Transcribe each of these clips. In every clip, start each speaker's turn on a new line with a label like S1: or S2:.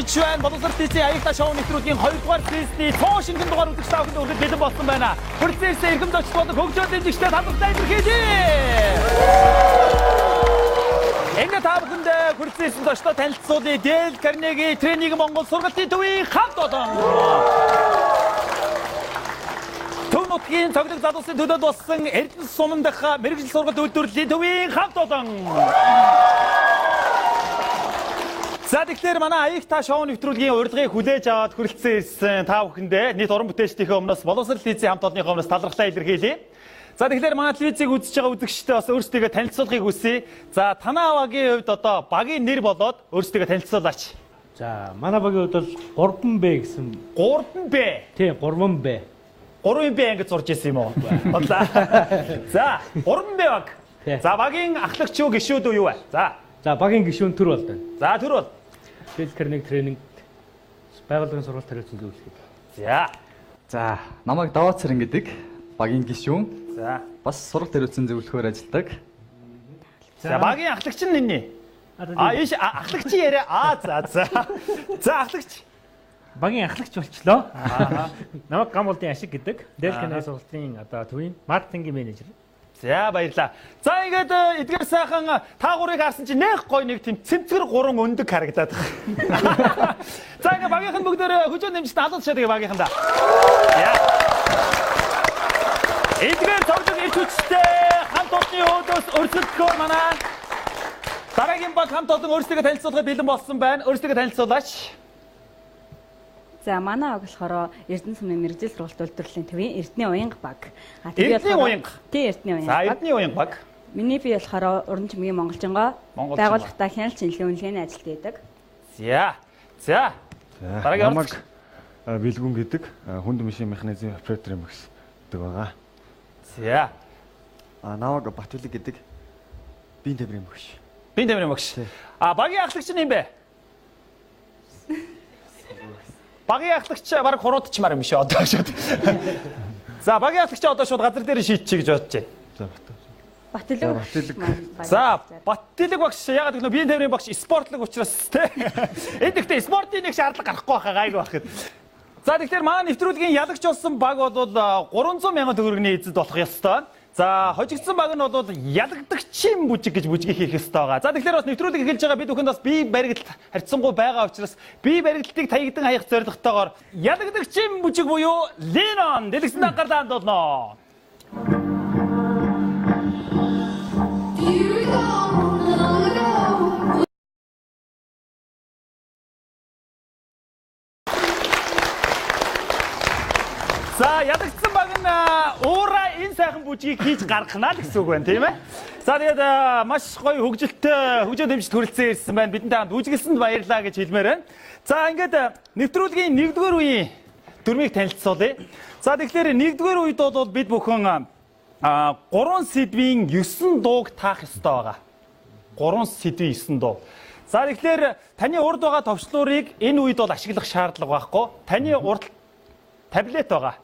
S1: хүргэж байна. Боловсрол ТВ-ийн Аяагтай шоу нэвтрүүлгийн 2 дугаар season-ий цоо шингэн дугаар үзэгч та бүхэнд хүргэж бэлэн болсон байна. Хүрэлцэн ирсэн эрхэм зочд болон хөгжөөл дэмжигчтэй талархлаа илэрхийлье. Ингээд та бүхэнд хүрэлцэн ирсэн зочдоо танилцуулъя. Dale Carnegie Training Монгол сургалтын төвийн хамт олон. Төв нутгийн цоглог залуусын төлөөд болсон Эрдэнэ суман дахь мэргэжил сургалт үйлдвэрлэлийн төвийн хамт олон. За тэгэхээр манай Аяагтай шоу нэвтрүүлгийн урилгыг хүлээж аваад хүрэлцэн ирсэн та бүхэндээ нийт уран бүтээлчдийнхээ өмнөөс Боловсрол ТВ-ийн хамт олонныхоо өмнөөс талархлаа илэрхийлье. За тэгэхээр манай телевизийг үзэж байгаа үзэгчдээ бас өөрсдийгөө танилцуулахыг хүсье. За танаа багийн хувьд одоо багийн нэр болоод өөрсдийгөө танилцуулаач.
S2: За манай багийн хувьд бол 3B гэсэн.
S1: 3B.
S2: Тийм 3B.
S1: 3B ангид зурж ирсэн юм уу? Бодлаа. За 3B баг. За багийн ахлагч юу гишүүд үү юу вэ? За.
S2: За багийн гишүүн төр бол байна.
S1: За төр бол.
S2: Dale Carnegie Training байгууллагын сургалт хариуцсан зөвлөх.
S1: За.
S3: За намайг Даваа Цэрэн гэдэг багийн гишүүн.
S1: За.
S3: Бас сургалт хариуцсан зөвлөхөөр ажилладаг.
S1: За багийн ахлагч нь нэ. А ийш ахлагчийн яриа. Аа за за. За ахлагч.
S4: Багийн ахлагч болчлоо. Намайг Гам болдын ашиг гэдэг. Dale Carnegie сургалтын одоо төвийн маркетингийн менежер.
S1: За баярлаа. За ингээд эдгээр сайхан та гурыг харсан чинь нэх гой нэг тийм цэмцгэр гурван өндөг харагдаад байна. За ингээд багийнх нь бүгдээр хөжөө нэмжт алуулж шатдаг багийнхандаа. За. Эдгээр цогцог ирч хүчтэй хамт олонны өөдөөс өрсөлдөхөөр манай дараагийн баг хамт олон өөрсдийгөө танилцуулахад бэлэн болсон байна. Өөрсдийгөө танилцуулаач.
S5: За манай баг болохоор Эрдэнэ сумын мэргэжил сургалт үйлдвэрлэлийн төвийн Эрдэнэ уянга баг.
S1: А Эрдэнэ уянга.
S5: Тий Эрдэнэ уянга.
S1: За Эрдэнэ уянга баг.
S5: Миний бие болохоор уран чимгийн монголжингоо байгууллагатай хяналт шинжилгээ үнэлгээний ажилд байдаг.
S1: За. За.
S6: Дараагийн намайг Бэлгүн гэдэг хүнд машин механизм оператор юм багш гэдэг байгаа.
S1: За.
S7: А намайг Батүлэг гэдэг биеийн тамирын багш.
S1: Биеийн тамирын багш. А багийн ахлагч нь юм бэ? Багийн ахлагч баг хуруудчмаар юм шүү одоо шууд. За багийн ахлагч одоо шууд газар дээр шийдчихье гэж бодож байна.
S6: За
S5: Батүлэг.
S1: За Батүлэг багш ягаад гэвэл биеийн тамирын багш спортлог учраас те. Энд гэхдээ спортын нэг шаардлага гарахгүй байхаа гайгүй байх гэд. За тэгэхээр манай нэвтрүүлгийн ялагч болсон баг бол 300 мянган төгрөгийн эзэд болох ёстой. За хожигдсан баг нь бол ялагдагчийн бүжиг гэж бүжгийг хийх ёстой байгаа. За тэгэхээр бас нэвтрүүлэг эхэлж байгаа бид бүхэнд бас бие баригдалт харьцангуй байгаа учраас бие баригдалтыг таягдан хаях зорилготойгоор ялагдагчийн бүжиг буюу Ленон дэлгэцэн дангарлаа хандуулно. За ялагдсан баг нь уура энэ сайхан бүжгийг хийж гаргана л гэсэн үг байна тийм ээ. За тэгээд маш гоё хөгжилтэй хөгжөө дэмжиж төрөлцөн ирсэн байна. Бидэнтэй хамт бүжиглсэнд баярлалаа гэж хэлмээр байна. За ингээд нэвтрүүлгийн 1-р үеийн дүрмийг танилцуулъя. За тэгэхээр 1-р үед бол бид бүхэн 3 сэдвийн 9 дууг таах ёстой байгаа. 3 сэдвийн 9 дуу. За тэгэхээр таны урд байгаа товчлуурыг энэ үед бол ашиглах шаардлага байхгүй. Таны урд таблет байгаа.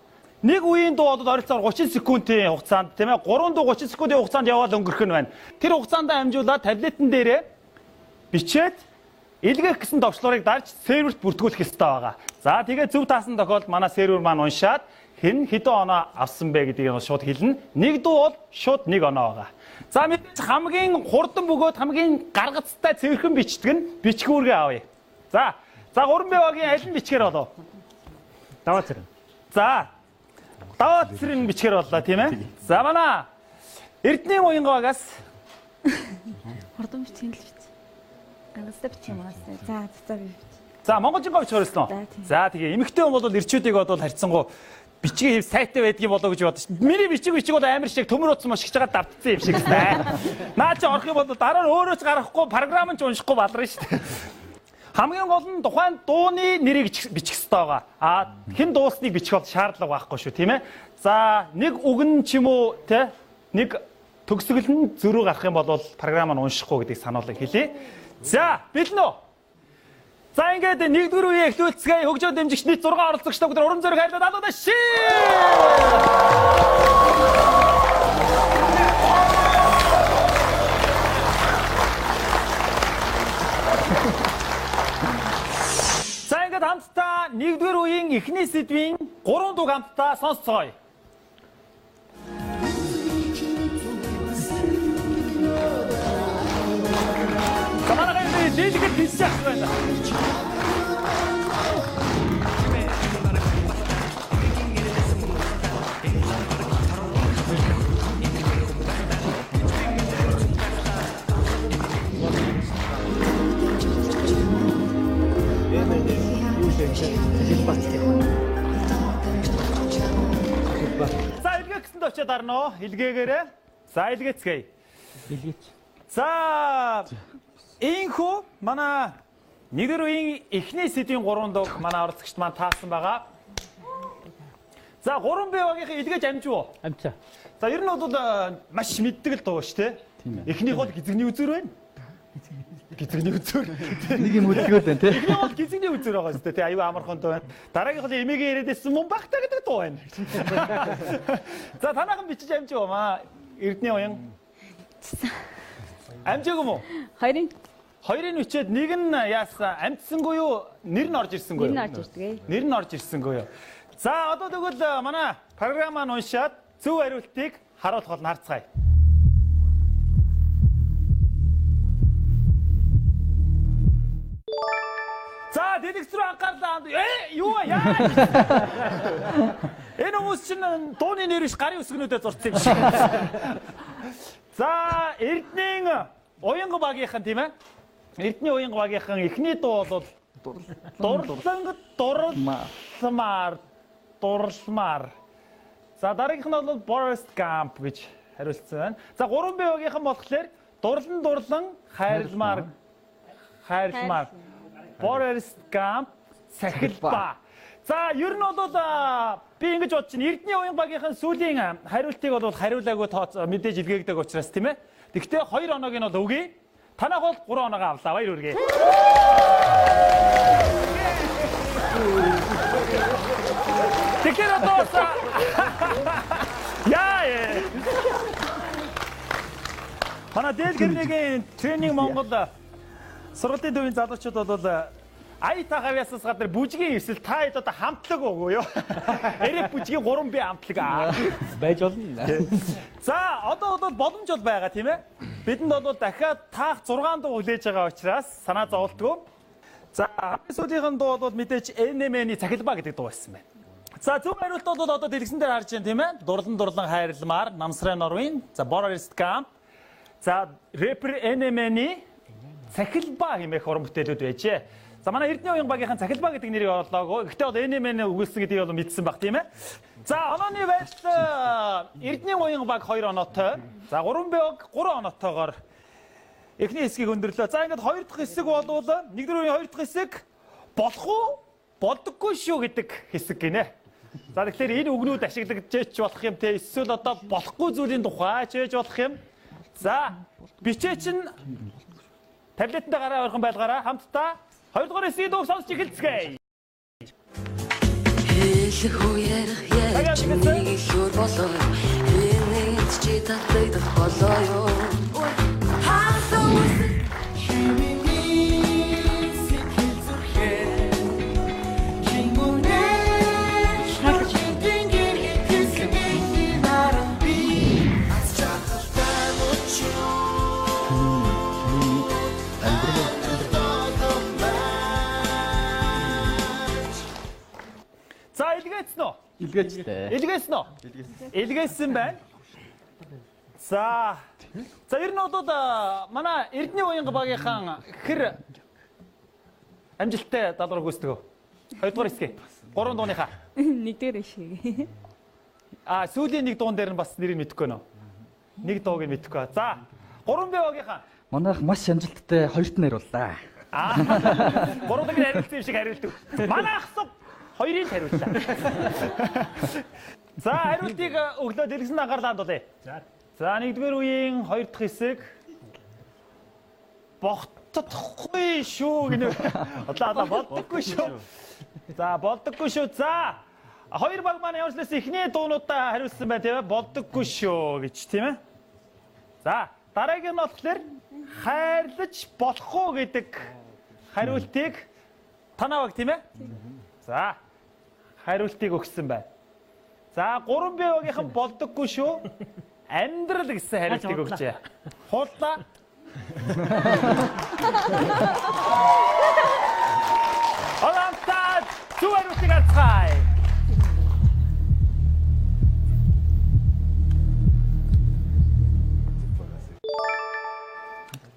S1: Нэг үеийн дуу бол ойролцоогоор 30 секундын хугацаанд тийм ээ 3 дуу 30 секундын хугацаанд яваал өнгөрөх нь байна. Тэр хугацаанд амжуулаад таблетэн дээрээ бичээд илгээх гэсэн товчлуурыг дарж серверт бүртгүүлэх ёстой байгаа. За тэгээд зөв таасан тохиолдолд манай сервер маань уншаад хэн хэдэн оноо авсан бэ гэдгийг нь шууд хэлнэ. Нэг дуу бол шууд нэг оноо байгаа. За мэдээж хамгийн хурдан бөгөөд хамгийн гаргацтай цэвэрхэн бичдэг нь бичгүүргээ авъя. За за 3B багийн аль нь бичгээр болов?
S4: Даваа Цэрэн.
S1: За Даваа Цэрэн бичгээр боллоо тийм ээ. За манай Эрдэнэ уянга багаас
S8: хурдан бичгийн л бич. Гаргацтай бичих юм аа. За за би бич.
S1: За монголжингоо бичих өрсөн үү? За тэгээ эмэгтэй хүн бол эрчүүдийг бодвол харьцангуй бичгийн хэв сайтай байдгийн болоо гэж бодож шин. Миний бичиг бол амар шиг төмөр утсан маш их жагаад давтцсан юм шиг байна. Наа чи орох юм бол дараа нь өөрөө ч гарахгүй програм ч уншихгүй баларна шүү дээ. Хамгийн гол нь тухайн дууны нэрийг бичих ёстой байгаа. А хэн дуусныг бичих бол шаардлага байхгүй шүү, тийм ээ. За нэг үг нь ч юм уу те нэг төгсгөл нь зөрүү гарах юм бол програм нь уншихгүй гэдгийг сануулгыг хэлье. За бэлэн үү? За ингээд 1-р үеийн эхлүүлцгээе. Хөгжөө дэмжигч нийт 6 оролцогчтой бүгд урам зориг хайрлаад алуудаа ши. ингээд хамтдаа нэгдүгээр үеийн эхний сэдвийн 3 дууг хамтдаа сонсцгоё. Манай дэлгэд тийшээ байна. За илгээх гэсэнд очиад арна уу? Илгээгээрээ. За илгээцгээе.
S2: Илгээч.
S1: За инхүү манай нэгдүгээр үеийн эхний сэдвийн 3 дууг манай оролцогчд маань таасан байгаа. За 3 б багийнхын илгээж амжив уу?
S2: Амжаа.
S1: За ер нь бол маш мэддэг л дуу шүү дээ. Эхнийх бол гизэгний үзүүр байна. Гизэгний үзүүр.
S3: Нэг юм хөдөлгөөд байна тий.
S1: Эхний бол гизэгний үзүүр байгаа шүү дээ. Тий аюу амархан дуу байна. Дараагийнх бол эмээгээ яриад байсан мөн багтаа гэдэг дуу байна. За танаахан бичиж амжив уу маа? Эрдний уян. Амжаагүй юм уу?
S5: Хоёрын.
S1: Хоёрын бичээд нэг нь яасан? Амжсангүй юу? Нэр нь орж ирсэнгүй юу?
S5: Нэр нь орж ирдэг.
S1: Нэр нь орж ирсэнгүй юу? За одоо тэгвэл манай програм маань уншаад зөв хариултыг харуулах болно харцгаая. За дэлгэц рүү анхаарлаа ханд. Юу яа? Энэ хүмүүс чинь дууны нэр биш гарын үсгнүүдэд зурцсан юм шиг. За Эрдэнийн уянга багийнхан тийм ээ? Эрдэнийн уянга багийнхан эхний дуу бол дурланг дурлмаар дурлмаар. За дараагийнх нь бол Forrest Gump гэж хариулсан байна. За 3 Б багийнхан болохоор дурлан дурлан хайрламаар хайрламаар. Forrest Gump сахилба. За ер нь бол би ингэж бодож байна. Эрдэнийн уян багийнхан сүүлийн хариултыг бол хариулаагүй тооц мэдээж илгээгдэг учраас тийм ээ. Тэгвэл 2 оноог нь бол өгье. Танах бол 3 оноогоо авлаа. Баяр хүргэе. Тэгэхээр одоо бас яа. Манай Дэл Гэрнегийн тренинг Монгол сургуулийн төвийн залуучууд бол ая та хавьяасаас гадна бүжгийн эсэл та хэд одоо хамтлаг өгөө юу? Эрэп бүжгийн 3 Б хамтлаг аа.
S2: Байж болно.
S1: За одоо бол боломж бол байгаа тийм ээ. Бидэнд бол дахиад таах 6 дуу хүлээж байгаа учраас санаа зовлтгүй. За хамгийн сүүлийнхэн дуу бол мэдээж NMN-ий цахилбаа гэдэг дуу байсан байна. За зөв хариулт бол одоо дэлгэсэн дээр харж байна тийм ээ. Дурлан дурлан хайрламаар Намсрай Норвын, за Forrest Gump, за рэпер NMN-ий цахилбаа хэмээх уран бүтээлүүд байжээ. За манай Эрдэнэ уян багийнхан цахилбаа гэдэг нэрийг орлоогоо. Гэхдээ бол NMN өгүүлсэн гэдгийг бол мэдсэн баг тийм ээ. За онооны байдал Эрдэнэ уян баг 2 оноотой. За 3 Б баг 3 оноотойгоор эхний хэсгийг өндөрлөө. За ингээд хоёр дахь хэсэг болвол нэгдүгээр үеийн хоёр дахь хэсэг болох уу? Болдоггүй шүү гэдэг хэсэг гинэ. За тэгэхээр энэ үгнүүд ашиглагдчихэж болох юм те. Эсвэл одоо болохгүй зүйлийн тухай ч байж болох юм. За бичээ чинь таблетанд гараа ойрхон байлгаараа хамтдаа хоёрдугаар хэсгийн дууг сонсч эхэлцгээе.
S9: Хэлэх үү ярих яаж нэг их өөр болоо. Энэнд чи татагдах болоо юу? Хаасан үсэг
S10: химийн сэтгэл зүрхээ чингүнээ хурцын гэрхэлсэн наран би аз жаргалтай мөчөө.
S1: За илгээсэн үү?
S3: Илгээжтэй.
S1: Илгээсэн үү? Илгээсэн байна. За. За ер нь бол манай Эрдэнэ уянга багийнхан хэр амжилттай даалгавар гүйцэтгэв вэ? Хоёрдугаар хэсгээ. 3 дууныхаа.
S5: Нэгдүгээр шиг.
S1: А сүүлийн нэг дуун дээр нь бас нэрийг мэдэхгүй нөө. Нэг дууг нь мэдэхгүй. За 3 Б багийнхан.
S3: Манайх маш амжилттай хоёрт нь хариуллаа.
S1: Аа. Гурван нь хариулсан юм шиг хариулдаг. Манайх суг хоёрыг хариуллаа. За хариултыг өглөө дэлгэсэн анхаарлаа хандуулъя. За нэгдүгээр үеийн хоёр дахь хэсэг богтохгүй шүү гинэ. Одоо болдоггүй шүү. За болдоггүй шүү. За хоёр баг маань ямар ч лээс эхний дуунуудаа хариулсан байна тийм ээ. Болдоггүй шүү гэж тийм ээ. За дараагийн нь болохоор хайрлаж болох уу гэдэг хариултыг Танаа баг тийм ээ? За. Хариултыг өгсөн байна. За 3B багийнхан болдоггүй шүү. Амьдрал гэсэн хариултыг өгчээ. Хуллаа. Оламтаа зөв хариултыг алцгаая.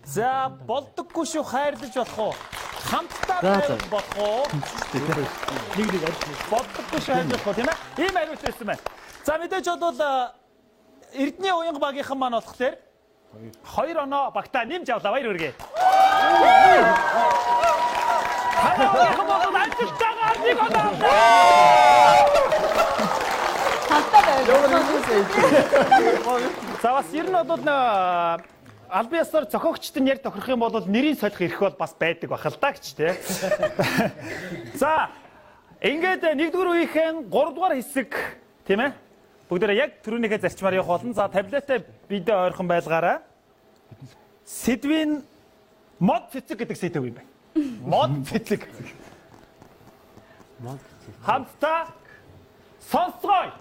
S1: За болдоггүй шүү хайрлаж болох уу? Хамтдаа байвал болох уу?
S2: Нэг аль.
S1: Болдоггүй шүү хайрлаж болох уу тийм ээ? Ийм хариулт байсан байна. За мэдээж бол Эрдний уянга багийнхан маань болохоор 2 оноо багтаа нэмж авлаа. Баяр хүргэе. Танай багийнхан бол амжилттайгаар 1 оноо авлаа.
S5: Хамтдаа байвал.
S1: За бас ер нь бол албан ёсоор зохиогчд нь яг тохирох юм бол нэрийн солих эрх бол бас байдаг бах л да гэж тий. За ингээд нэгдүгээр үеийнхэн 3 дугаар хэсэг тийм ээ. Бүгдээрээ яг түрүүнийхээ зарчмаар явах болно. За таблетаа бидээ ойрхон байлгаарай. Сэдвийн мод цэцэг гэдэг сэдв юм байна. Мод цэцэг.
S2: Мод цэцэг.
S1: Хамтдаа сонсгоё.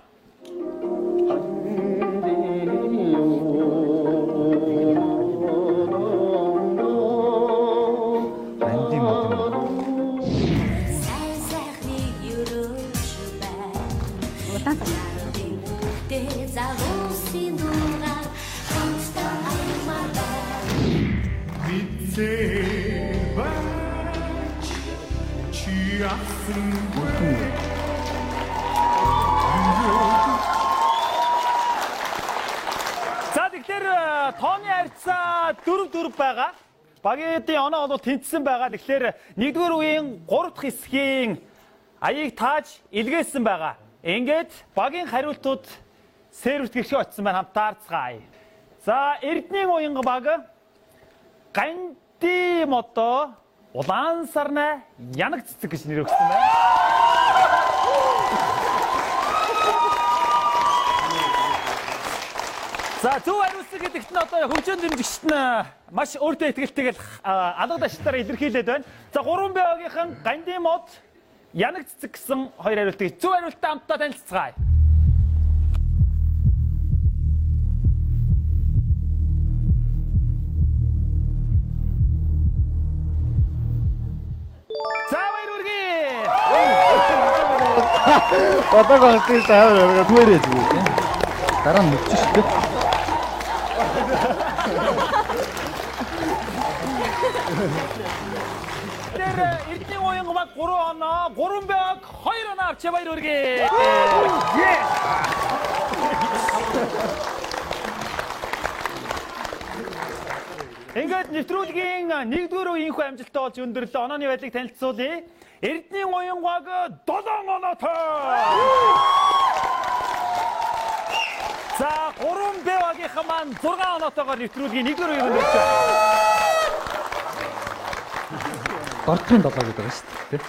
S3: Андын мод юм.
S9: Сайн сайхныг өрөөж бай.
S5: Удаан цаг.
S9: Тэ залуусын дуугаар хамтдаа аямаар бай.
S10: Мэдсээ бач чи асангүй.
S1: За тэгэхээр тооны харьцаа 4-4 байгаа. Багийн оноо бол тэнцсэн байгаа. Тэгэхээр нэгдүгээр үеийн 3 дахь хэсгийн аяыг тааж илгээсэн байгаа. Ингээд багийн хариултууд серверт гэрхээ очсон байна. Хамтдаа харцгаая. За Эрдний уянга баг Ганди модоо улаан сарнай янаг цэцэг гэж нэр өгсөн байна. За зөв хариулсан гэдэгт нь одоо хөгжөөн дэмжигчт нь маш өөртөө итгэлтэйгээр алга даштаар илэрхийлээд байна. За 3B багийнхан Гандин мод янаг цэцэг гэсэн хоёр хариултыг зөв хариулттай хамтдаа танилцгаая. За баяр хүргэе.
S7: Одоо гонхтой амар
S3: Түгээрээ зүгээр тийм. Дараа нь мөвч шүү дээ.
S1: Тэр Эрдний уянга баг 3 оноо, 3 баг 2 оноо авчаа баяр хүргэе. Ингээд нэвтрүүлгийн нэгдүгээр үеийнхүү амжилттай болж өндөрлөө. Онооны байдлыг танилцуулъя. Эрдний уянга баг 7 оноотой. За 3 Б багийнхан маань 6 оноотойгоор нэвтрүүлгийн нэгдүгээр үеийг өндөрлөж байна.
S3: Дордохын долоо гэдэг байгаа шүү дээ.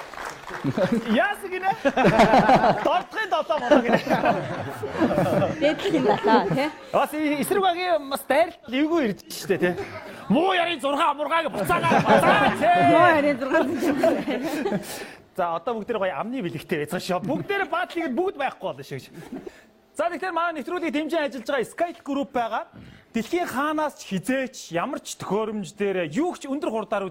S1: Яасан гинэ? Дордохын долоо болоо гинэ.
S5: Дээдлийн долоо тий.
S1: Бас эсрэг багийн бас дайралт эвгүй ирж штэ тий. Муу ярийн 6 амургааг буцаагаа буцаа тий.
S5: Муу ярийн 6.
S1: За одоо бүгдээр гоё амны бэлэгтэй байцгаа шүү. Бүгдээр баатлыг бүгд байхгүй болно шүү гэж. За тэгэхээр манай нэвтрүүлгийг дэмжин ажиллаж байгаа Skype Group байгаа. Дэлхийн хаанаас ч хизээч ямар ч төхөөрөмж дээр юу ч өндөр хурдаар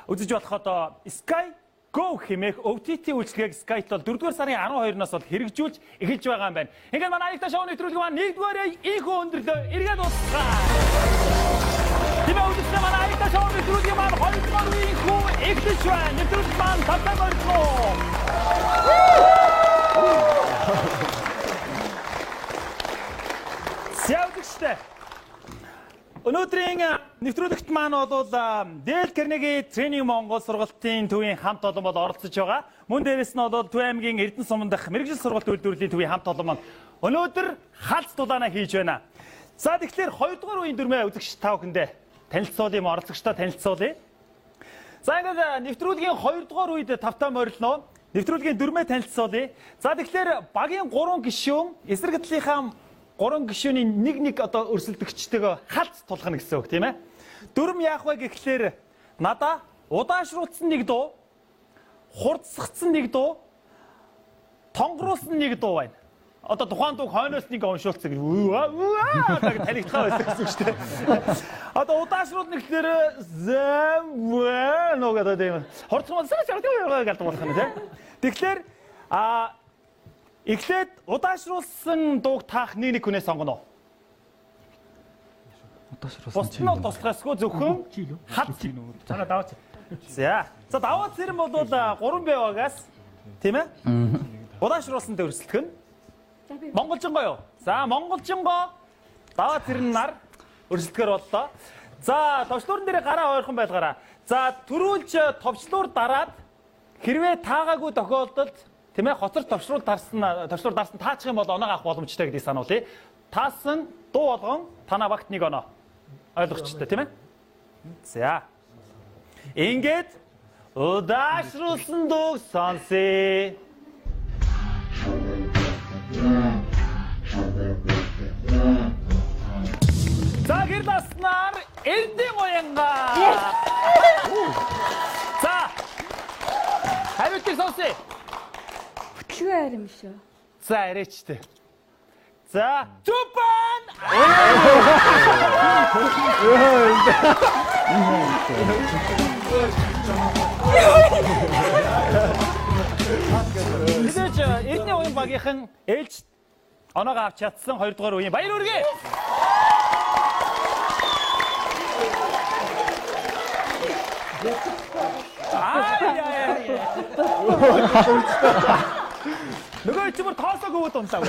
S1: үзэж болох одоо Sky Go хэмээх OTT үйлчилгээг Skype бол 4-р сарын 12-наас бол хэрэгжүүлж эхэлж байгаа юм байна. Ингээд манай Аягтай шоу нэвтрүүлэг маань 1-р ийхүү өндөрлөө эргээд уулзцгаая. Тимээ үзэгчдээ манай Аягтай шоу нэвтрүүлгийн маань 2-р үеийнхүү эхэлж байна. Нэвтрүүлэг маань тавтай морилно. За үзэгчдээ. Өнөөдрийн нэвтрүүлэгт маань бол Dale Carnegie Training Монгол сургалтын төвийн хамт олон бол оролцож байгаа. Мөн дээрэс нь бол Төв аймгийн Эрдэнэ суман дахь мэргэжил сургалт үйлдвэрлэлийн төвийн хамт олон маань өнөөдөр халц дулаана хийж байна. За тэгэхээр 2 дугаар үеийн дүрмээ үзэгч та бүхэндээ танилцуулъя, оролцогчдоо танилцуулъя. За ингээд нэвтрүүлгийн 2 дугаар үед тавтай морилно. Нэвтрүүлгийн дүрмээ танилцуулъя. За тэгэхээр багийн 3 гишүүн эсрэг талынхаа 3 гишүүний нэг одоо өрсөлдөгчтэйгөө халц тулгана гэсэн үг тийм ээ. Дүрм яах вэ гэхлээр надаа удаашруулсан нэг дуу, Хурдсгцсан нэг дуу, тонгоруулсан нэг дуу байна. Одоо тухайн дууг хойноос нэг уншуулсан гэж үу гэж танигдхаа байсан гэсэн үг шүү дээ. Одоо удаашруул нэгтлээр зэм нөө гэдэг юм. Хурдсан бол сая гэдэг болох юм тийм. Тэгэхээр эхлээд удаашруулсан дууг таах нэг нэг хүнээ сонгоно.
S3: Удаашруулсан.
S1: Бусд нь бол туслахсгүй зөвхөн хад.
S4: Цаана даваач.
S1: За. За даваа цэрэн бол 3B багаас тийм ээ? Удаашруулсан дээр өрсөлдөх нь Монголжингоо юу? За Монголжингоо даваа цэрэн нар өрсөлдөхөр боллоо. За товчлуурн дээр гараа ойрхон байлгаараа. За төрүүлж товчлуур дараад хэрвээ таагаагүй тохиолдолд тийм ээ хоцор товчлуур дарсан таачих юм бол оноог авах боломжтой гэдгийг сануулъя. Таасан дуу болгон танаа багт нэг оноо. Ойлгочтой тийм ээ? За. Ингээд удаашруулсан дууг сонсъё. За гэрэл аснаар Эрдэнэ уянга. За. Хариултыг сонсъё.
S8: Хөтөлбөр хайр юм шүү.
S1: За арайчтэй. За зүпэн. Мэдээж Эрдэнэ уян багийнхан ээлж оноогоо авч чадсан 2 дугаар үеийн баяр хүргэе. Нөгөө чи бүр тоосоо гөвөд унлаа.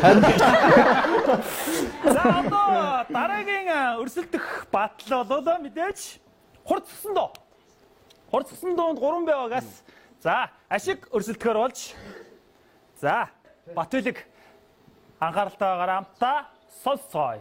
S1: За одоо дараагийн өрсөлдөх батал болоо мэдээж хурцсан доо. Хурцсан дуунд 3 багаас за ашиг өрсөлдөхөр болж за Батүлэг анхааралтайгаар амтаа сонсцгоё.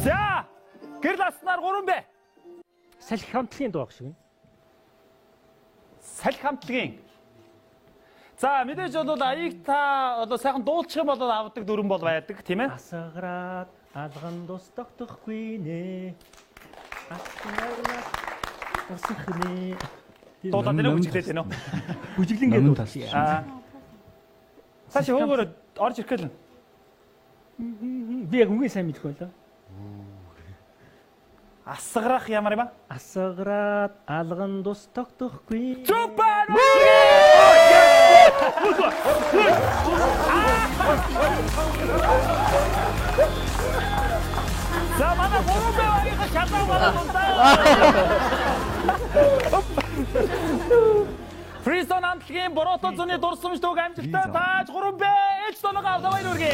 S1: За гэрэл аснаар 3 бэ.
S4: Салхи хамтлагийн дуу шиг байна.
S1: Салхи хамтлагийн. За мэдээж бол аяыг та одоо сайхан дуулчих юм бол авдаг дүрэн бол байдаг тийм ээ.
S4: Асгараад алган тус тогтохгүй нэ. Асгараад тусах нэ.
S1: Дуулаад байна уу бүжиглээд байна уу?
S4: Бүжиглэнгээ дуулаа.
S1: Цааш хөөгөр орж ирэх гэлэн.
S4: Би яг үгийн сайн мэдэх байлаа.
S1: Асгарах ямар юм аа?
S4: Асгараад алган тус тогтохгүй.
S1: Зүпэн! За манай 3 багийнхаа шалаа болоод унтаа. Фрисон амтлагийн Борото зуны дурсамж дүүг амжилттай тааж 3 Б ээлж тоног авлаа баяр хүргэе.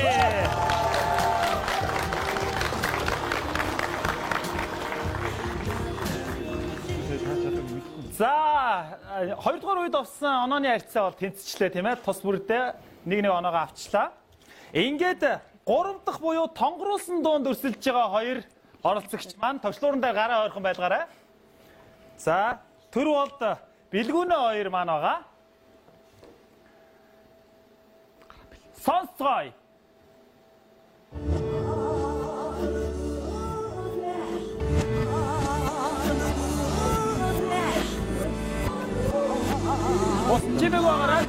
S1: За хоёрдугаар үед авсан онооны харьцаа бол тэнцчлээ тийм ээ. Тус бүрдээ нэг нэг оноогоо авчлаа. Ингээд гурав дахь буюу тонгоруулсан дуунд өрсөлдөж байгаа хоёр оролцогч маань товчлуурн дээр гараа ойрхон байлгаарай. За төр болд бэлгүүнээ хоёр маань байгаа. Сонсцгоё. Бус чимээг байгаарай.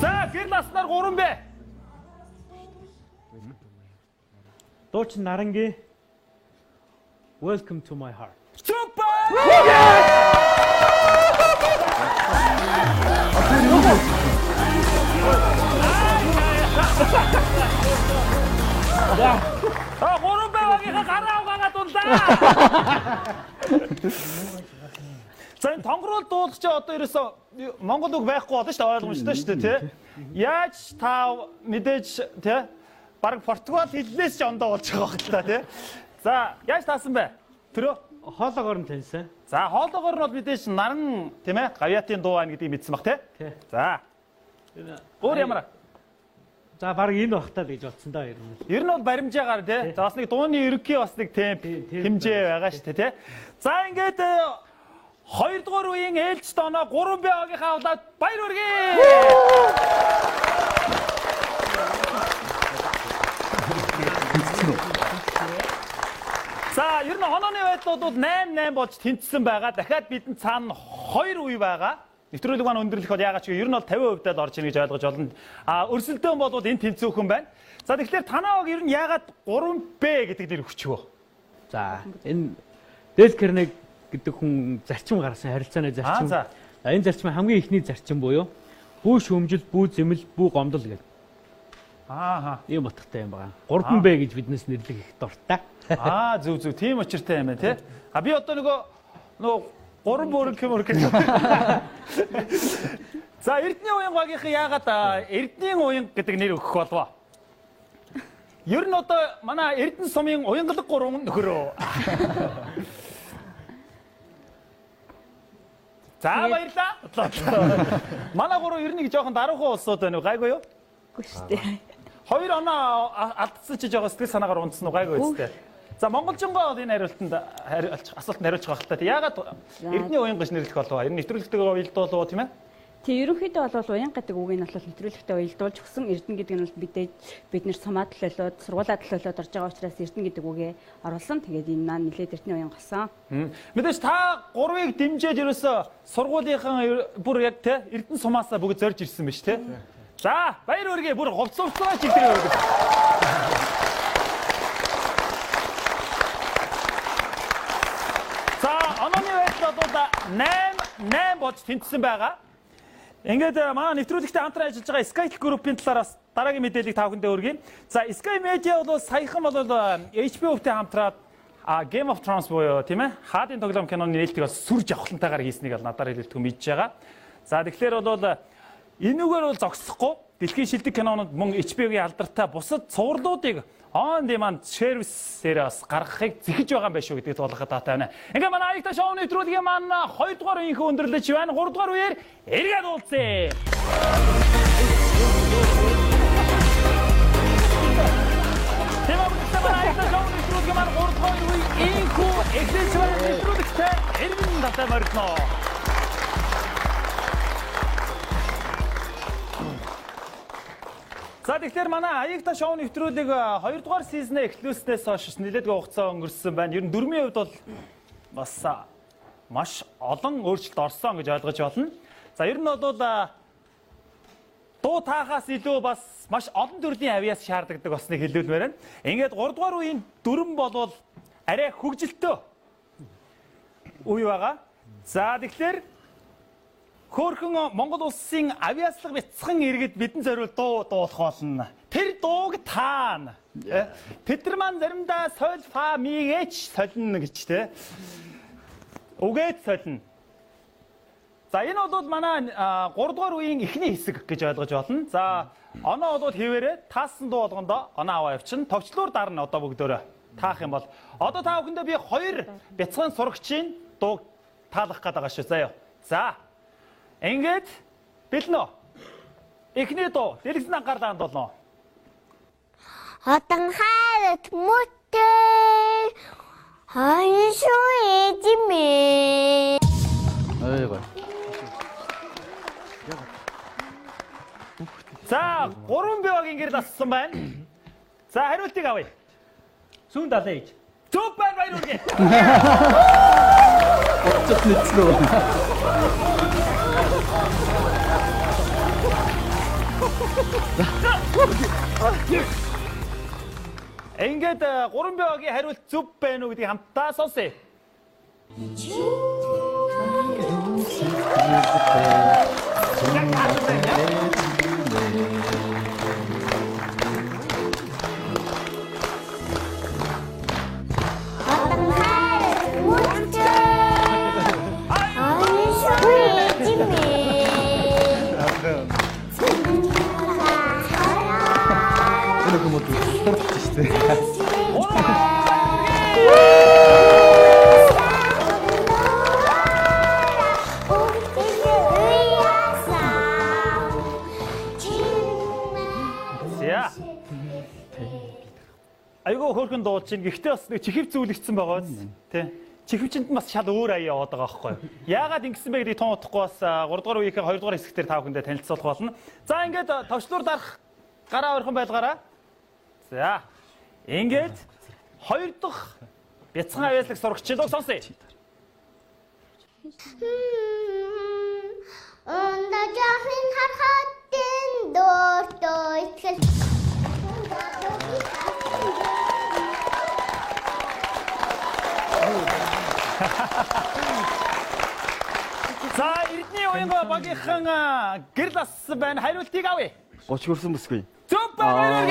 S1: За гэрэл аснаар 3 бэ.
S2: Дуучин Наранги Welcome to my heart.
S1: Супер! А 3 багийнхаа гараа угаагаад унлаа. За энэ тонгорол дуулах чи одоо ерөөсөө монгол үг байхгүй болно шүү дээ, ойлгомжтой шүү дээ тий. Яаж та мэдээж тий баг Португал хэлнээс ч ондоо болж байгаа хэл та тий. За яаж таасан бэ? Төрөө
S2: хоолоогоор нь таньсан.
S1: За хоолоогоор нь бол мэдээж наран тийм ээ гавьяатын дуу байна гэдгийг мэдсэн бах тий.
S2: Тий.
S1: За. Өөр ямар?
S2: За баг энэ бах таа гэж бодсон даа ер нь.
S1: Ер нь бол баримжаагаар тий. За бас нэг дууны ерөнхий бас нэг темп хэмжээ байгаа шүү дээ тий. За ингээд хоёрдугаар үеийн ээлжит оноо 3B огийнхаа авлаад баяр хүргэе. За ер нь онооны байдал бол 8-8 болж тэнцсэн байгаа. Дахиад бидэнд цаана 2 үе байгаа. Нэвтрүүлэг маань өндөрлөх бол яагаад ч юм ер нь бол 50% л орж ийн гэж ойлгож болно. А өрсөлдөөн бол энэ тэнцвүүхэн байна. За тэгэхээр танаа баг ер нь яагаад 3B гэдэг нэр өгчвөө?
S2: За энэ Дэл Карнеги гэдэг хүн зарчим гаргасан харилцааны зарчим. За энэ зарчим хамгийн эхний зарчим буюу бүү шүүмжил, бүү зэмэл, бүү гомдол гэдэг.
S1: Ааха.
S2: Ийм утгатай юм байна. 3B гэж биднээс нэрлэх их дуртай.
S1: Аа зөв зөв тийм учиртай юм байна тий. А би одоо нөгөө гурван бүрэн юм өргөх. За Эрдэнэ уян багийнхан яагаад Эрдэнийн уян гэдэг нэр өгөх болов? Ер нь одоо манай Эрдэнэ сумын уянгалаг гурван нөхөрөө. За баярлаа. Манай гурав ер нь нэг жоохон даруухан улсууд байна уу? Гайгүй юу?
S5: Үгүй шүү дээ.
S1: Хоёр оноо алдсан чи жоохон сэтгэл санаагаар унтсан уу? Гайгүй үстэй. За монголжингоо бол энэ хариултанд асуултанд хариулчих байх л та. Яагаад Эрдэнэ уян гэж нэрлэх болов? Ер нь нэвтрүүлэгтэйгээ уялдуулав уу тийм ээ?
S5: Тэг ерөнхийдөө бол уян гэдэг үгийг нь бол нэвтрүүлэгтээ уялдуулж өгсөн. Эрдэнэ гэдэг нь бол бид нэр сумаа төлөөлөөд, сургуулаа төлөөлөөд орж байгаа учраас Эрдэнэ гэдэг үгээ оруулсан. Тэгээд энэ маань нэлээд Эрдэнэ уян болсон.
S1: Мэдээж та гурвыг дэмжиж ерөөсөө сургуулийнхан бүр яг те Эрдэнэ сумаасаа бүгд зорж ирсэн биз те? За баяр хүргэе бүр хувц хувцгаа чигтэрээ өргө. За онооны байдал бол 8-8 болж тэнцсэн байгаа. Ингээд манай нэвтрүүлэгтээ хамтран ажиллаж байгаа Sky Group-ийн талаар бас дараагийн мэдээллийг та бүхэндээ хүргэе. За Sky Media бол саяхан бол HBO-тэй хамтраад Game of Thrones буюу тийм ээ хаадын тоглоом киноны нээлтийг бас сүр жавхлантайгаар хийснийг бол надаар хэлэлтгүй мэдж байгаа. За тэгэхээр бол энүүгээр бол зогсохгүй дэлхийн шилдэг кинонууд мөн HBO-гийн алдартай бусад цувралуудыг on demand service-ээр бас гаргахыг зэхэж байгаа юм байна шүү гэдгийг туулгахад таатай байна. Ингээ манай Аягтай шоу нэвтрүүлгийн маань 2 дугаар үеийнхээ өндөрлөж байна. 3 дугаар үеэр эргээд уулзъя. Тэмээ манай Аягтай шоу нэвтрүүлгийн маань 3 дугаар үе инхүү эхлэж байна нэвтрүүлэгтээ эргэн татаа морилно. За тэгэхээр манай Аягтай шоу нэвтрүүлэг 2 дугаар сизнээ эхлүүлснээс хойш нэлээдгүй хугацаа өнгөрсөн байна. Ер нь дөрмийн хувьд бол бас маш олон өөрчлөлт орсон гэж ойлгож байна. За ер нь бол дуу таахаас илүү бас маш олон төрлийн авиас шаардлагадаг бас нэг хэлүүлмээр байна. Ингээд 3 дугаар үеийн дүрм болвол арай хөгжилтөө үе байгаа. За тэгэхээр хөөрхөн Монгол улсын авиаслаг бяцхан иргэд бидэн зориул дуу дуулах болно. Тэр дууг таана. Тэд нар маань заримдаа соль фа мигээч солино гэж те. Үгээд солино. За энэ бол манай 3 дугаар үеийн эхний хэсэг гэж ойлгож байна. За оноо бол хэвээрээ таасан дуу болгондоо оноо аваа явчихна. Товчлуур дарна одоо бүгдөөрөө таах юм бол одоо та бүхэндээ би хоёр бяцхан сурагчийн дууг таалах гээд байгаа шүү. Заяа. За ингээд бэлнэ үү? Эхний дуу дэлгэцэн анхаарлаа хандуулна.
S11: Хотон хайрт мөтэй хоншуу эжимээ.
S3: Ой гой.
S1: За 3 B багийн гэрэл ассан байна. За хариултыг авъя.
S4: Сүүн далайн ээж.
S1: Зөв байна, баяр хүргэе.
S3: Бодож мэдсэн үү?
S1: Ингээд 3 B багийн хариулт зөв байна уу гэдгийг хамтдаа сонсъё.
S11: Хотон хайрт мөтэй хоншуу эжимээ.
S3: Энэ хүмүүс дурдчих шүү дээ.
S1: За. Айгуу хөөрхөн дуулж чинь. Гэхдээ бас нэг чихв зүйлэгдсэн байгаа биз? Тэ. Чихвчэнд нь бас шал өөр аяа яваад байгаа байхгүй юу? Яагаад ингэсэн бэ гэдгийг тун утахгүй бас 3 дугаар үеийнхээ 2 дугаар хэсэгтэр та бүхэндээ танилцуулах болно. За ингээд товчлуур дарах гараа ойрхон байлгаараа. За. Ингээд 2 дахь бяцхан авьяаслаг сурагчийн дуу сонсъё.
S11: Унда жохын хархатын дөртөө итгэл.
S1: За Эрдэнэ уянга багийнхан гэрэл ассан байна. Хариултыг авъя.
S7: 30 хүрсэн бүсгүй.
S1: Зөв байна.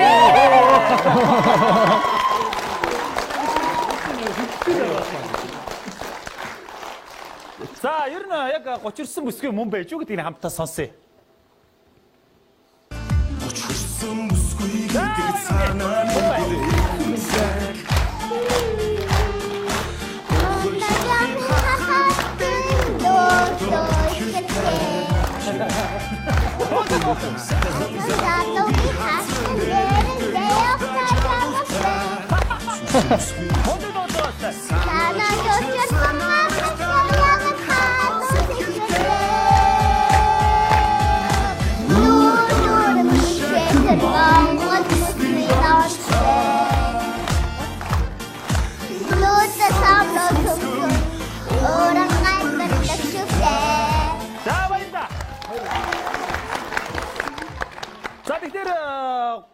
S1: За ер нь яг 39 бүсгүй мөн байж үү гэдгийг хамтдаа сонсъё.
S10: 39 бүсгүй гэдэг санаа нь
S1: За баярлалаа. За тэгэхээр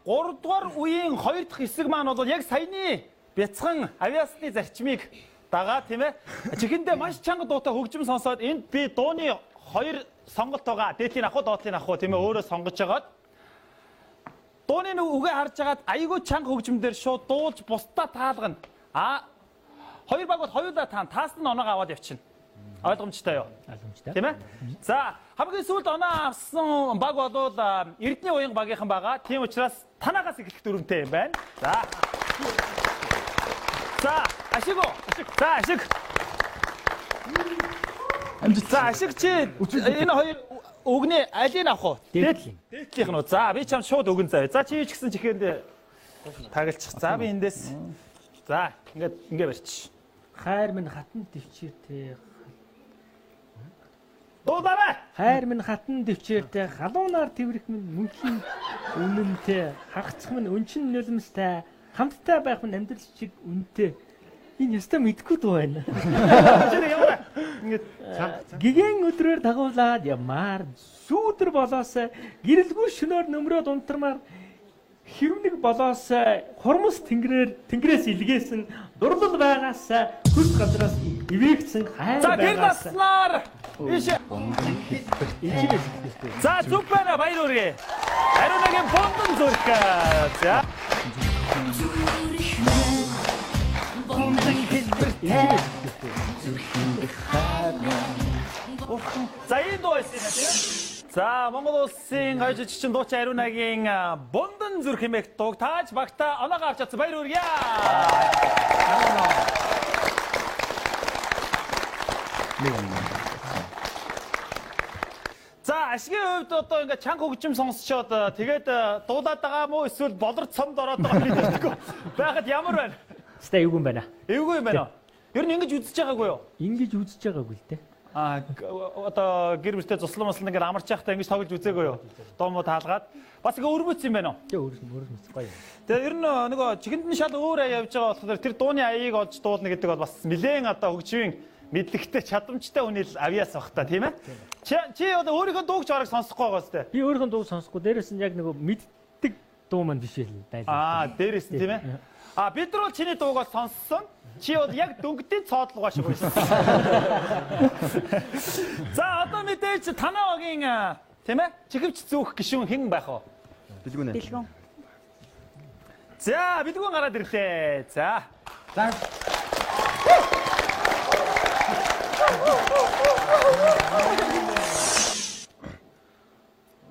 S1: 3 дугаар үеийн 2 дахь хэсэг маань бол яг саяны бяцхан авиасны зарчмыг дагаа тийм ээ. Чихэндээ маш чанга дуутай хөгжим сонсоод энд би дууны хоёр сонголт байгаа. Дээдлийн ах уу, доотлын ах уу тийм ээ өөрөө сонгож агаад дууны нэг үгээ харж агаад айгүй чанга хөгжим дээр шууд дуулж бусдаа таалгана. А хоёр баг бол хоёулаа таана. Таас нь оноогоо аваад явчихна. Ойлгомжтой юу?
S4: Ойлгомжтой.
S1: Тийм ээ? За, хамгийн сүүлд оноо авсан баг болвол Эрдэнэ уянга багийнхан байгаа. Тийм учраас танаагаас эхлэх дүрмтэй юм байна. За. За, ашиг уу? За, ашиг. Амжилт. За, ашиг чи энэ хоёр үгний алийг авах уу?
S4: Дээдлийн.
S1: Дээдлийнх нь үү? За, би чам шууд өгөн заяа. За, чи ч гэсэн чихэнд тагалчих. За, би эндээс. За, ингээд ингээ барьчих.
S2: Хайр минь хатан төвчээртэй.
S1: Дуулаарай.
S2: Хайр минь хатан төвчээртэй, халуунаар тэрвэрх минь мөнхийн үнэнтэй, хагацх минь өнчин нулимстай, хамттай байх минь амьдрал шиг үнэтэй. Энэ ёстой мэдгүй дуу байна.
S1: Тэр ямар ингээд
S2: Гигэн өдрөөр дагуулад ямаар сүүдэр болоос гэрэлгүй шөнөөр нөмрөөд унтармаар хэрвнийг болоос хурмас тэнгэрээр тэнгэрээс илгээсэн дурлал байгаас хөлс газраас ивээгдсэн хайр
S1: За гэр
S2: байгаас
S1: наснаар ийш
S2: Ичээс ихтэй.
S1: За зүг байна баяр үргээ. Ариунагийн бундан зүрх. За. За энэ дуу байсан юм тийм. За Монгол улсын гоё жижигчин дуучин Ариунагийн бундан зүрх хэмээх дууг тааж багтаа оноогоо авч чадсан баяр үргээ. За ашигын хувьд одоо ингээд чанга хөгжим сонсчоод тэгээд дуулаад байгаа мó эсвэл болор цомд ороод байгаа юм мэдээгүй. Байхад ямар байна?
S2: Ста эвгүй юм байна.
S1: Эвгүй юм байна уу? Ер нь ингэж үзэж байгаагүй юу?
S2: Ингэж үзэж байгаагүй л дээ.
S1: А одоо гэр бүлтэй цуслан маслан ингээд амарч явахдаа ингэж тоглож үзээгүй юу? Дуу муу таалгаад бас ингээ өрмөц юм байна уу?
S2: Тэ өрмөц гоё.
S1: Тэгээ ер нь нөгөө чихэнд нь шал өөр аяа явж байгаа болохоор тэр дууны аяыг олж дуулна гэдэг бол бас нэлээд одоо хөгжмийн мэдлэгтэй чадамжтай хүний л авьяас бах та тийм ээ? Чи одоо өөрийнхөө дууг ч бараг сонсохгүй байгаа сте.
S2: Би өөрийнхөө дууг сонсохгүй. Дээрээс нь яг нөгөө мэддэг дуу маань биш л байлаа.
S1: Аа, дээрээс нь тийм ээ? А бид нар бол чиний дууг бол сонссон. Чи бол яг дөнгөдийн цоодлогоо шиг байсан. За одоо мэдээж танаа багийн тийм ээ? Чихвч зүүх гишүүн хэн байх вэ?
S7: Бэлгүүн.
S5: Бэлгүүн.
S1: За, бэлгүүн гараад ирлээ. За.
S3: За.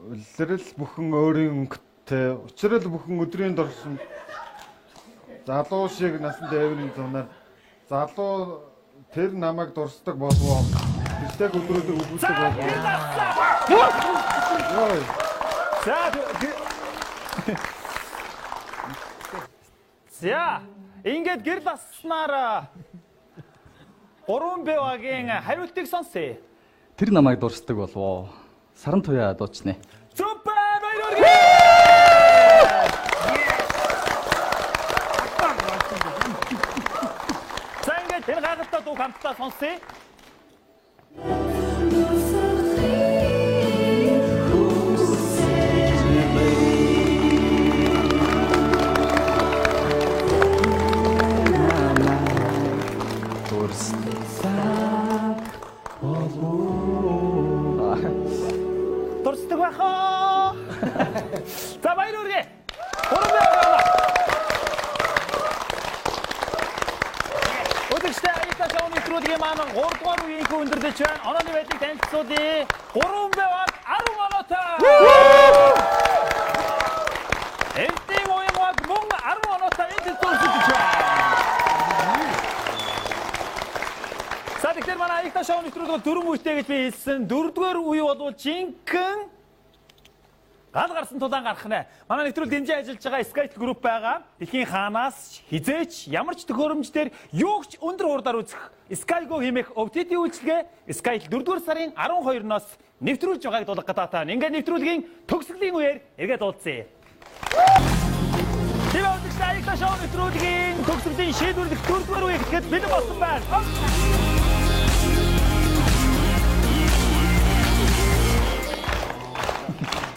S6: Улирал бүхэн өөрийн өнгөтэй, учрал бүхэн өдрийн дорсон залуу шиг насан дайврын зунаар залуу тэр намайг дурсдаг болов. Тэртэйг өдрүүдийг үгүйсдэг болов.
S1: За. За, ингээд гэрэл аснаар 3Б багийн хариултыг сонсъё.
S3: Тэр намайг дурсдаг болов. Саран туяа дуучнэ.
S1: Зүг байна, баяр хүргэе. За, ингээд энэ гайхалтай дуу хамтдаа сонсъё. Дурсдаг байх аа. За, баяр хүргэе. 3Б баг. Өдөрчтэй Аялта шоу нэвтрүүлгийн маань 3 дугаар үеийн өндөрлөж байна. Онооны байдлыг танилцуулъя. 3Б баг 10 оноотой. Эрдийн уян баг мөн 10 оноотой энэ төлөв өрсөлдөж байна. За, тэгэхээр манай Аялта шоу нэвтрүүлэг бол 4 үетэй гэж би хэлсэн. 4-р үе бол жинхэнэ гал гарсан тулаан гарах нэ. Манай нэвтрүүлэг дэмжин ажиллаж байгаа Skytel Group байгаа. Дэлхийн хаанаас хизээч ямар ч төхөөрөмж дээр юу ч өндөр хурдаар үзэх SkyGo хэмээх OTT үйлчилгээ Skytel 4-р сарын 12-ноос нэвтрүүлж байгааг дуулгах гадаатай. Ингээд нэвтрүүлгийн төгсгөлийн үеэр эргээд уулзъя. Тэр үзэгчдээ Аялта шоу нэвтрүүлгийн төгсгөлийн шийдвэрлэх 4-р үе гэхэд бэлэн болсон байна.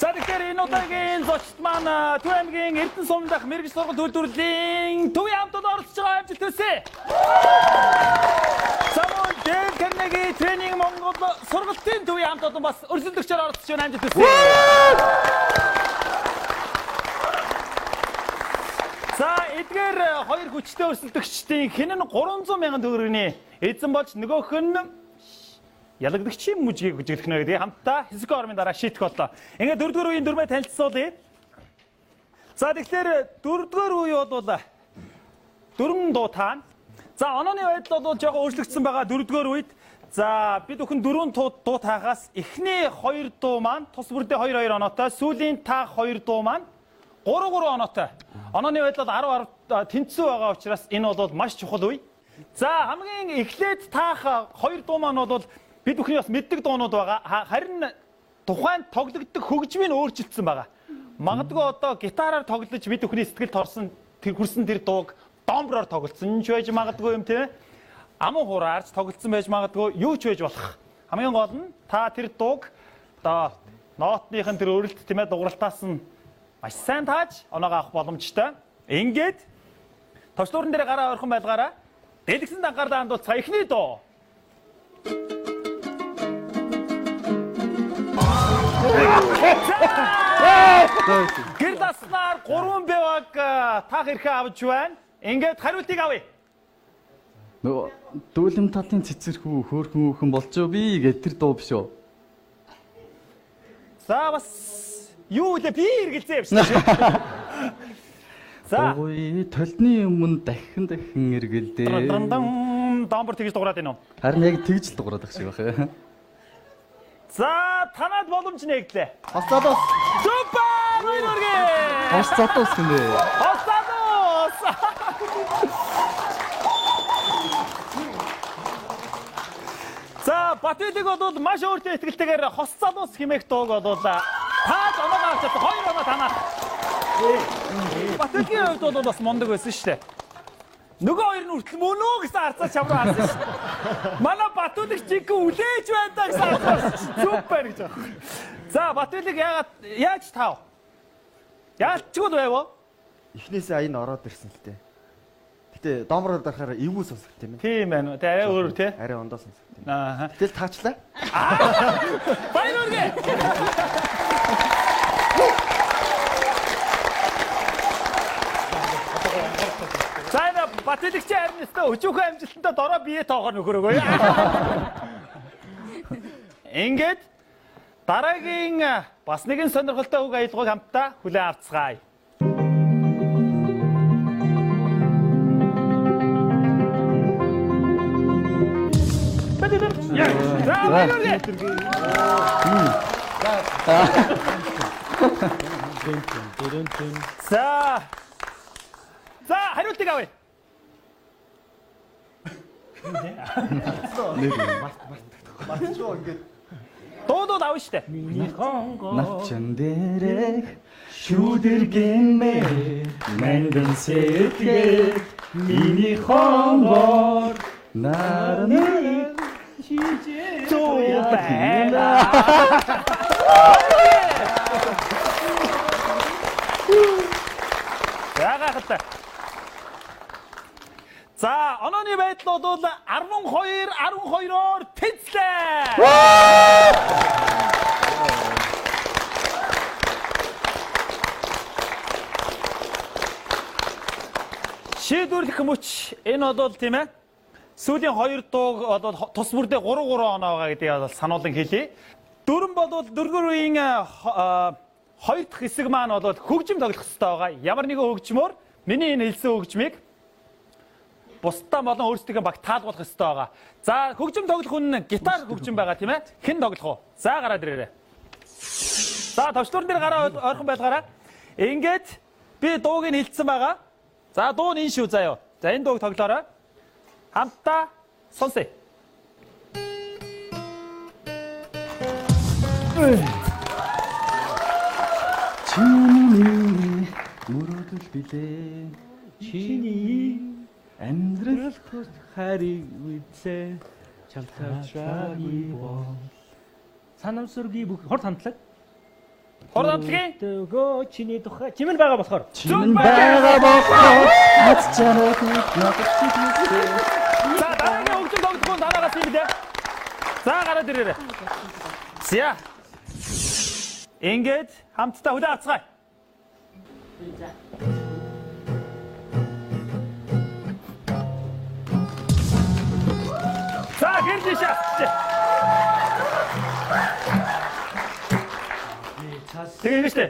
S1: За, тэгэхээр энэ удаагийн зочд маань Төв аймгийн Эрдэнэ сум дахь мэргэжил сургалт үйлдвэрлэлийн төвийн хамтад оролцож байгаа амжилт хүсье. За, мөн Dale Carnegie Training Монгол сургалтын төвийн хамт олон бас өрсөлдөгчөөр оролцож байна, амжилт хүсье. За, эдгээр хоёр хүчтэй өрсөлдөгчдийн хэн нь 300 мянган төгрөгийн эзэн болж нөгөөх нь ялагдагчийн мүжгийг хүжиглэх нэ гэдгийг хамтдаа хэсэг ормын дараа шийдэх боллоо. Ингээд 4-р үеийн дүрмээ танилцуулъя. За, тэгэхээр 4-р үе бол 4 дуу таана. За, онооны байдал бол жоохон өөрчлөгдсөн байгаа 4-р үед. За, бид бүхэн 4 дуу таахаас эхний 2 дуу маань тус бүрдээ 2-2 оноотой, сүүлийн таах 2 дуу маань 3-3 оноотой. Онооны байдал бол 10-10 тэнцүү байгаа учраас энэ бол маш чухал үе. За, хамгийн эхлээд таах 2 дуу маань бол бид бүхний бас мэддэг дуунууд байгаа. Харин тухайн тоглогддог хөгжим нь өөрчлөгдсөн байгаа. Магадгүй одоо гитараар тоглож бид бүхний сэтгэлд орсон тэр хүрсэн тэр дууг домброор тоглолцсон ч байж магадгүй юм тийм ээ. Аман хураарч тоглолцсон байж магадгүй, юу ч байж болох. Хамгийн гол нь та тэр дууг одоо нотных нь тэр өрөлт тийм ээ дугралтаас нь маш сайн тааж оноогоо авах боломжтой. Ингээд товчлуурн дээр гараа ойрхон байлгаараа дэлгэсэн дангаарлаа хандуулцгаа эхний дуу. Гэрэл аснаар 3Б баг таах эрхээ авч байна. Ингээд хариултыг авъя.
S3: Нөгөө дүүлэм талын цэцэрхүү хөөрхөн хүүхэн болж би гэдэг тэр дуу биш үү?
S1: За, бас юу вэ? Би эргэлзээ явчихсан шүү. За.
S3: Дугуй толны өмнө дахин дахин эргэлдээ.
S1: Домбор тэгж дуграад байна уу?
S3: Харин яг тэгж л дуграад байх шиг байх.
S1: За, танад боломж нэгдлээ.
S7: Хос залуус.
S1: Супер! Баяр хүргэе.
S3: Хос залуус гинэ.
S1: Хос залуус. За, Батүлэг бол маш өөртөө итгэлтэйгээр хос залуус хэмээх дууг бол тааж оноогоо авч чадсан. 2 оноо танаа. Батүлгийн хувьд бол бас мундаг байсан шүү дээ. Нөгөө хоёр нь хүртэл мөн үү гэсэн арцаа чам руу харсан шүү дээ. Манай Батүлэг жинхэнэ үлээж байна даа гэсэн арцаа. Супер гэж байна. За, Батүлэг яагаад яаж таав? Яалчгүй байв уу?
S7: Эхнээсээ аян ороод ирсэн л дээ. Гэтэ домроор дарахаар эвгүй сонсогд тийм ээ.
S1: Тийм байна. Тэ арай өөр тий.
S7: Арай ондоо сонсогд тийм.
S1: Аа.
S7: Гэтэл таачлаа.
S1: Баяр хүргэе. За, энэ Батүлэгчийн харин өстө өчүүхэн амжилтандаа дорой бие тоогоор нөхөрөөгөө. Ингээд дараагийн бас нэгэн сонирхолтой үг аялгыг хамтдаа хүлээн авцгаая. За, баяр хүргэе. За. За, хариултыг авъя.
S7: Нэр мартчихоо ингээд
S1: дуудууд авна штэ.
S2: Миний хонгоо
S3: Навчан дээрэх шүдэргэмээ мэндан сэтгэл миний хонгоор нарны
S2: чижээ
S1: Зүү байна. За гайхалтай. За, онооны байдал бол 12 12-оор тэнцлээ. Шийдвэрлэх мөч энэ бол тийм ээ. Сүүлийн хоёр дууг бол тус бүрдээ 3 3 оноо байгаа гэдгийг бол сануулan хэлье. Дөрөн бол дөрвөн үеийн хоёр дахь хэсэг маань бол хөгжим тоглох хэрэгтэй байгаа. Ямар нэгэн хөгжмөөр миний энэ хэлсэн хөгжмийг бусдаа болон өөрсдийнхээ баг таалгуулах хэрэгтэй байгаа. За, хөгжим тоглох хүн нь гитар хөгжим байгаа тийм ээ. Хэн тоглох вэ? За, гараад ирээрэй. За, товчлуурн дээр гараа ойрхон байлгаарай. Ингээд би дууг нь хэлсэн байгаа. За, дуу нь энэ шүү заяа. За, энэ дууг тоглоорой. Хамтдаа сонсъё.
S3: Чиний мөрөөдөл билээ.
S2: Чиний
S3: амьдрал
S2: хайрыг үдлээ. Чалтавчаагүй бол санамсаргүй бүх хор хамтлаг.
S1: Хор хамтлагийн
S2: өгөө чиний тухай чимэн байгаа болохоор
S3: чимэн байгаа болохоор аз чанаад надад чиглэсээ.
S1: За, дараагийн хөгжим тоглох хүн танаагаас юм дээ. За, гараад ирээрэй. За. Ингээд хамтдаа хүлээн авцгаая. За, гэр жишээ авчих. Тэгээ ингэ штэ.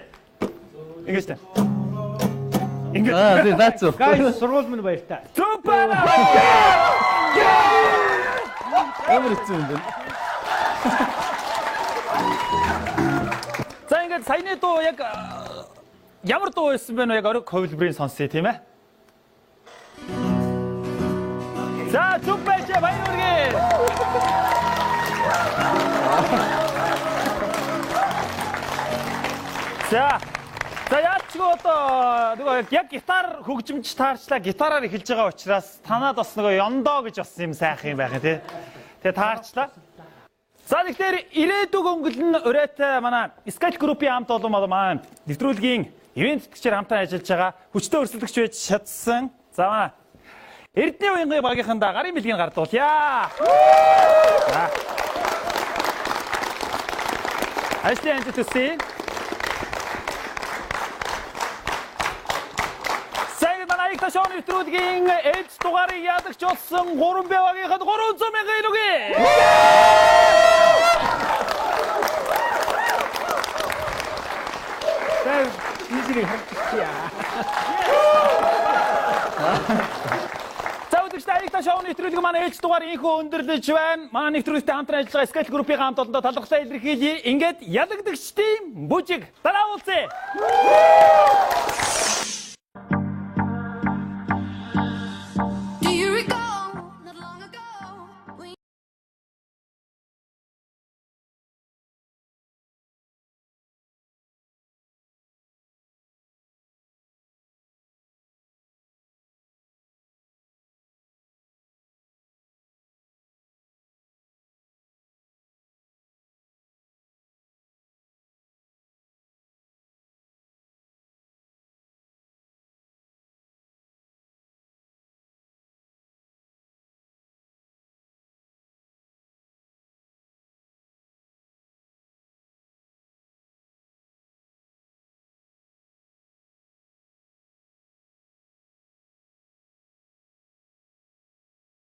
S1: Ингэ штэ. Ингэ.
S3: Аа, тий, наац.
S2: Гайс сургууль минь баяртай.
S1: Зүг байна.
S3: Ямар хэцүү юм бэ?
S1: За, ингээд саяны дуу яг ямар дуу байсан бэ нөө яг ориг хувилбарыг сонсъё тийм ээ. За, зүг байж баяр хүргэе. За. За, яачгүй одоо нөгөө яг гитар хөгжимч таарчлаа гитараар эхэлж байгаа учраас танаад бас нөгөө ёндоо гэж бас юм сайхан юм байх юм тий. Тэгээ таарчлаа. За, тэгэхээр ирээдүг өнгөлн урайтай манай Sky Group-ийн хамт олон манай нэвтрүүлгийн ивент тэтгэгчээр хамтан ажиллаж байгаа хүчтэй өрсөлдөгч байж чадсан. За, манай Эрдэнэ уянгийн багийнхандаа гарын бэлгийг гардуулъя. За. Ажлын амжилт хүсье. Сайн манай Аягта шоу нэвтрүүлгийн ээлж дугаарыг ядагч болсон 3 Б багийнханд 300 мянган өгье.
S2: За, нийсрийг харчихъя.
S1: За, өдөрчтэй Аягта шоу нэвтрүүлэг манай ээлж дугаар инхүү өндөрлөж байна. Манай нэвтрүүлэгтэй хамтран ажиллаж байгаа Sky Group-ийн хамт олондоо талархлаа илэрхийлье. Ингээд ялагдагчдын бүжиг дараа уулзъя.